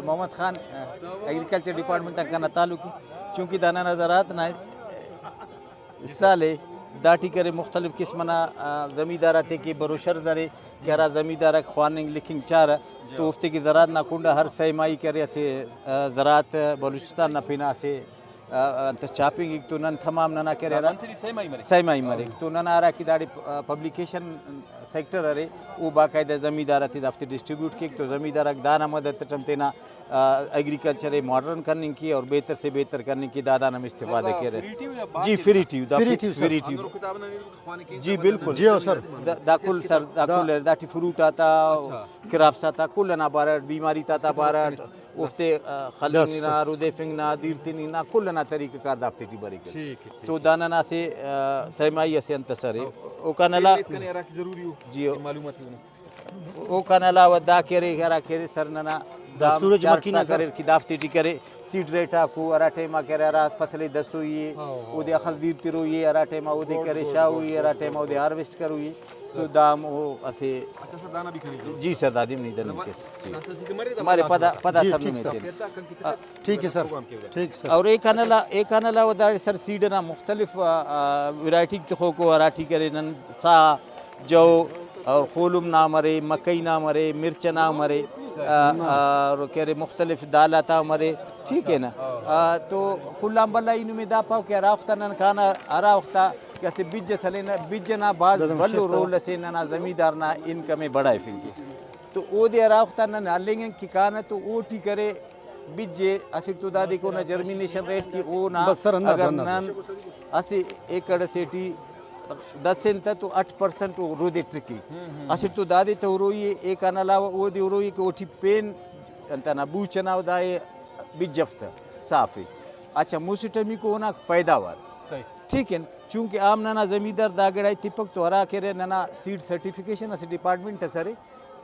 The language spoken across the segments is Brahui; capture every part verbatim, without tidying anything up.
محمد خان، ایگریکلچر ڈپارٹمنٹ آن کنا تعلق ءِ، چونکہ دا ننا زراعت نا اسٹال ءِ، داٹی کرے مختلف قسم ئنا، آ، زمیندار آتے کہ بروشرز ارے کہ ہرا زمیندار آک خواننگ لکھنگ چارہ تو اوفتے کہ زراعت نا کنڈا ہر سہ ماہی کرے اسہ، آ، زراعت بلوچستان نا پن آ اسہ، آ، انت اس چھاپنگک تو نن تمام ننا کرے ہرا سہ ماہی مریک۔ تو ننا ہرا کہ داڑے پ-، آ، پبلیکیشن سیکٹر ارے، او باقاعدہ زمیندار آتے دافتے ڈسٹریبیوٹ کیک تو زمیندار آک دانا مدد اٹ ہم تینا، آ، ایگریکلچر ءِ ماڈرن کننگ کے اور بہتر سے بہتر کننگ کے دا دانا ہم استفادہ کیرہ۔ جی، فری ٹی یو، دا free T U, sir. Free T U. جی، بالکل۔ جی ہاں، سر۔ دا، دا کل، سر، دا کل داٹی فروٹ آتا، کراپس آتا، کل ئنا بارٹ، بیماری تا، تا بارٹ، اوفتے، آ، خلنگ نا، رودیفنگ نا، دیر تننگ نا، کل ئنا طریقہ کار دافتے ٹی بریک۔ تو دا ننا اسہ، آ، سہ ماہی اسہ انت ئس ارے۔ اوکان علاوہ، جی، او-، اوکان علاوہ دا کہ ارے، ہرا کہ ارے سر ننا دا چارٹ ساک اریر کہ دافتے ٹی کرے، سیڈ ریٹ آکو، ہرا ٹائما کہ ارے ہرا فصل ئے دسوئی ءِ، اودے اخس دیر تروئی ءِ، ہرا ٹائما اودے کہ ارے شاغوئی ءِ، ہرا ٹائما اودے ہارویسٹ کروئی ءِ۔ تو دا ہم او اسہ، جی سر، دادے ہم نی دننگ کیسہ۔ جی۔ مرے پدا، پدا سر نمے تین۔ ٹھیک ہے سر، ٹھیک سر۔ اور ایکان علا-، ایکان علاوہ داڑے سر سیڈ ئنا مختلف، آ، آ، ورائٹیک تخوکو، ہراٹی کرے نن سا، جو اور خولم نا مرے، مکئی نا مرے، مرچ ئنا مرے، آ، آ، اور کہ ارے مختلف دال آتا مرے، ٹھیک ہے نا؟ آ، تو کل آن بھلا ای نمے دا پاو کہ ہرا وخت آ نن کانہ، ہرا وخت آ کہ اسہ بج ئس ہلینہ، بج ئنا بھاز بھلو رول ئسے ننا زمیندار نا انکم ئے بڑھائفنگ کے۔ تو اودے ہرا وخت آ نن ہلینگ ان کہ کانہ تو اوٹی کرے بج ئے، اسٹ تو دادے کہ اونا جرمینیشن ریٹ کہ اونا، بس سر، ہندا اگر تو ہندا نن تو۔ اسہ ایکڑ ئسے ٹی دس انت تو اٹ پرسنٹ او رودے ٹرکی۔ اسٹ تو دادے تہ ہروئی ءِ، ایکان علاوہ اودے ہروئی کہ اوٹی پین انت ئنا بوچ ئنا دا ءِ بج اف تہ صاف ءِ۔ اچھا، مسٹمیکو اونا پیداوار۔ ٹھیک ہے، چونکہ عام ننا زمیندار دا گڑا ءِ تپک تو ہرا کہ ارے ننا سیڈ سرٹیفکیشن اسہ ڈپارٹمنٹ ئس ارے،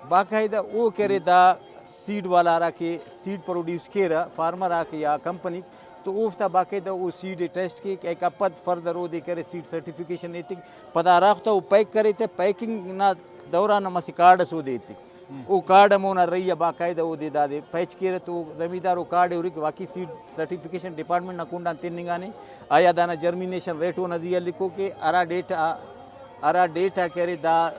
باقاعدہ او کہ ارے دا سیڈ والا ہرا کہ سیڈ پروڈیوس کیرہ فارمر آک یا کمپنیک، تو اوفتا باقاعدہ او سیڈ ئے ٹیسٹ کیک، ایکا پد فردر اودے کرے سیڈ سرٹیفکیشن ایتک، پدا ہرا وخت او پیک کرے تہ پیکنگ نا دوران ہم اسہ کارڈ ئس اودے ایتک۔ او کارڈ ہم اونا رہی آ باقاعدہ اودے دادے پیچ کیرہ تو زمیندار او کارڈ ئے ہُرک، واقعی سیڈ سرٹیفکیشن ڈپارٹمنٹ نا کنڈ آن تننگانے، آیا دانا جرمینیشن ریٹ اونا زی آ لکھوکے، ہرا ڈیٹ آ، ہرا ڈیٹ آ کہ ارے دا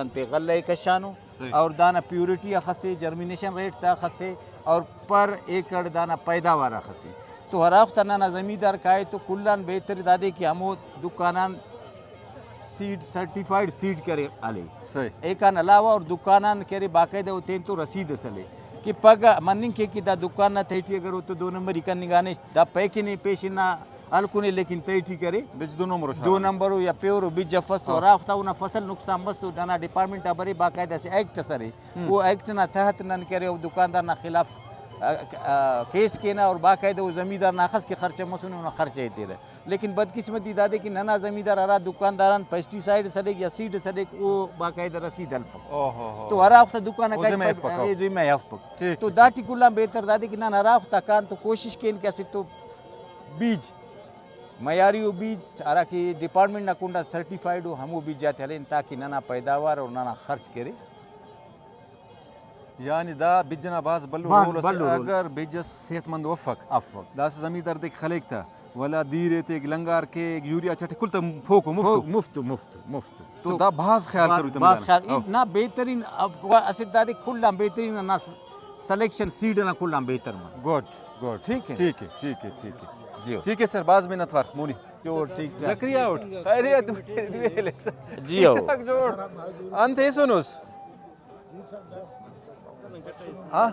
انتے غلہ ئے کشانو، اور دانا پیورٹی اخس ءِ، جرمینیشن ریٹ تا اخس ءِ، اور پر ایکڑ دانا پیداوار اخس ءِ۔ تو ہرا وخت آ ننا زمیندار کائے تو کل آن بہتر دادے کہ ہمو دکان آن سیڈ، سرٹیفائیڈ سیڈ کرے ہلے۔ ایکان علاوہ اور دکان آن کہ ارے باقاعدہ او تین تو رسید اس ہلے کہ پگہ مننگ کے کہ دا دکان نا تہٹی اگر او تو دو نمبری کننگانے، دا پیکن ءِ پیشن نا ہلکنے، لیکن تہٹی کرے بج دو نمبر و دو شاغانے۔ نمبر و یا پیور و بج افس تو ہرا وخت آ اونا فصل نقصان مس تو ننا ڈپارٹمنٹ آ برے، باقاعدہ اسہ ایکٹ اس ارے۔ او ایکٹ نا تحت نن کہ ارے او دکاندار نا خلاف، آ، آ، کیس کینہ اور باقاعدہ او زمیندار نا اخس کہ خرچہ مسنے اونا خرچہ ایتیرہ۔ لیکن بدقسمتی دادے کہ ننا زمیندار ہرا دکاندار آن پیسٹی سائیڈ اس ہلیک یا سیڈ اس ہلیک، او باقاعدہ رسید ہلپک۔ تو ہرا وخت آ دکان آ او کائک ذمہ پد-، ہفپک، او۔ اے ذمہ ہفپک۔ ٹھیک، تو ٹھیک، داٹی کل آن بہتر دادے کہ نن ہرا وخت آ کان تو کوشش کین کہ اسٹ تو بیج، معیاری او بیج ہرا کہ ڈپارٹمنٹ نا کنڈا سرٹیفائیڈ او، ہمو بیج آتے ہلین تاکہ ننا پیداوار اور ننا خرچ کرے۔ یعنی دا بج ئنا بھاز بھلو بھاز رول اسے۔ بھلو رول۔ اگر بج اس صحت مند افک، افک۔ داسہ زمیندار دیک خلیک تہ، ولا دیر ایتک، لنگار کیک، یوریا چٹک، کل تہ پوکو مفتو۔ پوک، مفتو، مفتو، مفتو۔ تو تو دا بھاز خیال بھاز، کروئی تہ بھاز مدان۔ خیال، او۔ نا بہترین، اب اسٹ دادے کل آن بہترین نا س-، سلیکشن سیڈ ئنا کل آن بہتر من۔ Good, good. ٹھیک ہے۔ ٹھیک ہے، ٹھیک ہے، ٹھیک ہے۔ جی۔ ٹھیک ہے سر، بھاز منت وار مونی۔ جوڑ، ٹھیک ٹھاک۔ زکریا اٹ۔ خیریت، دو ویل اس۔ جی ہو۔ ٹھیک ٹھاک جوڑ۔ انت ایسونس؟ ہاں؟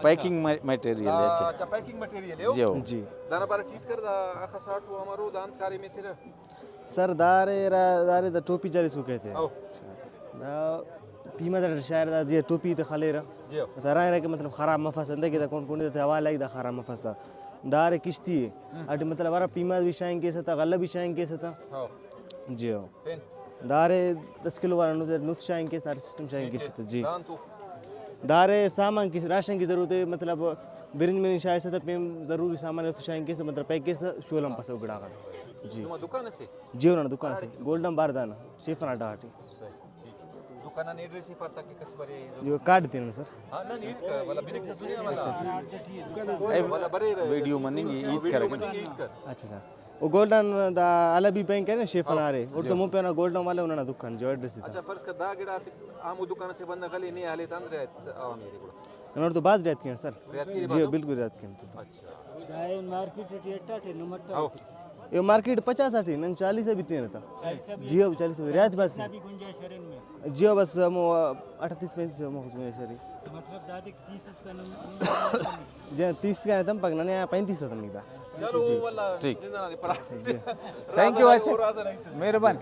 پیکنگ مے-، میٹیریل ہے، اچھا۔ اچھا، پیکنگ مٹیریل ہے۔ جی ہو۔ جی۔ دانا بارے ٹھیک کر، دا اخس آٹو امرو، دا انت کاریم ایترہ؟ سر، دارے را-، دارے دا ٹوپی جالیسکو کہتے ہیں۔ او۔ دا پیما دا شاعر دا زی ٹوپی تے خلیرہ۔ جی۔ دا رائے رائے کہ مطلب خراب مفس، اندے کہ دا کون کون تے حوالہ دا خراب مفس۔ دارے کشتی ہے۔ ہم۔ اٹ مطلب ہرا پیما بھی شائن کیسہ تا، غلہ بھی شائن کیسہ تا۔ ہاں۔ جی ہاں۔ پین؟ دارے دس کلو والا نت، نت شائن کیسہ، ہر سسٹم شائن کیسہ تا، جی۔ دان تو؟ دارے سامان کی، راشن کی ضرورت ہے، مطلب برنج مرنج شائسہ تا، پین ضروری سامان ہے تو شائن کیسہ، مطلب پیک کیسہ، شولم پسو گڑا غا۔ جی۔ نما دکان اسے؟ جی، اونا دکان سے، گولڈن باردان، شیف انا ڈاٹی۔ صحیح، ٹھیک ہے۔ کنا ایڈریس ہی پر تاکہ کس برے۔ جو کارڈ تینا سر۔ ہاں، نہ، ہیت کر، والا بنک تو سنیا والا۔ اے والا برے رہے۔ ویڈیو مننگ ہی ہیت ویڈیو کر۔ مننگ ہی ہیت کر۔ اچھا، اچھا۔ او گولڈن دا عربی بینک ہے نا، شیف ہاں۔ نارے۔ اور جی۔ تو مون پہ نا گولڈن والے انہاں نا دکان جو ایڈریس تھا۔ اچھا، فرض کر دا گڑا تے آمو دکان سے بندہ غلی نہیں حالے تندر آ میرے کو۔ انہاں تو باز ریات کین سر۔ ریات کی جی، بات۔ بالکل ریات کین تو۔ اچھا۔ دائیں مارکیٹ ٹی اٹا ٹی نمٹا۔ ہاں۔ یہ مارکیٹ پچاس آ ٹی، نن چالیس ابھی تین رہتا۔ چالیس ابھی جی، اب چالیس ابھی ریات باز۔ اتنا بھی گنجائش ہے ان میں۔ جی، بس ہم اٹھتیس پینتیس ہم ہو گئے سر۔ مطلب دادے تیس اس کا نم-، نم-، جی، تیس کا تم پک ننے پینتیس تم نہیں تھا۔ چلو، جی۔ واللہ ٹھیک۔ جنرل پر۔ جی۔ تھینک یو، ایسے۔ مہربانی۔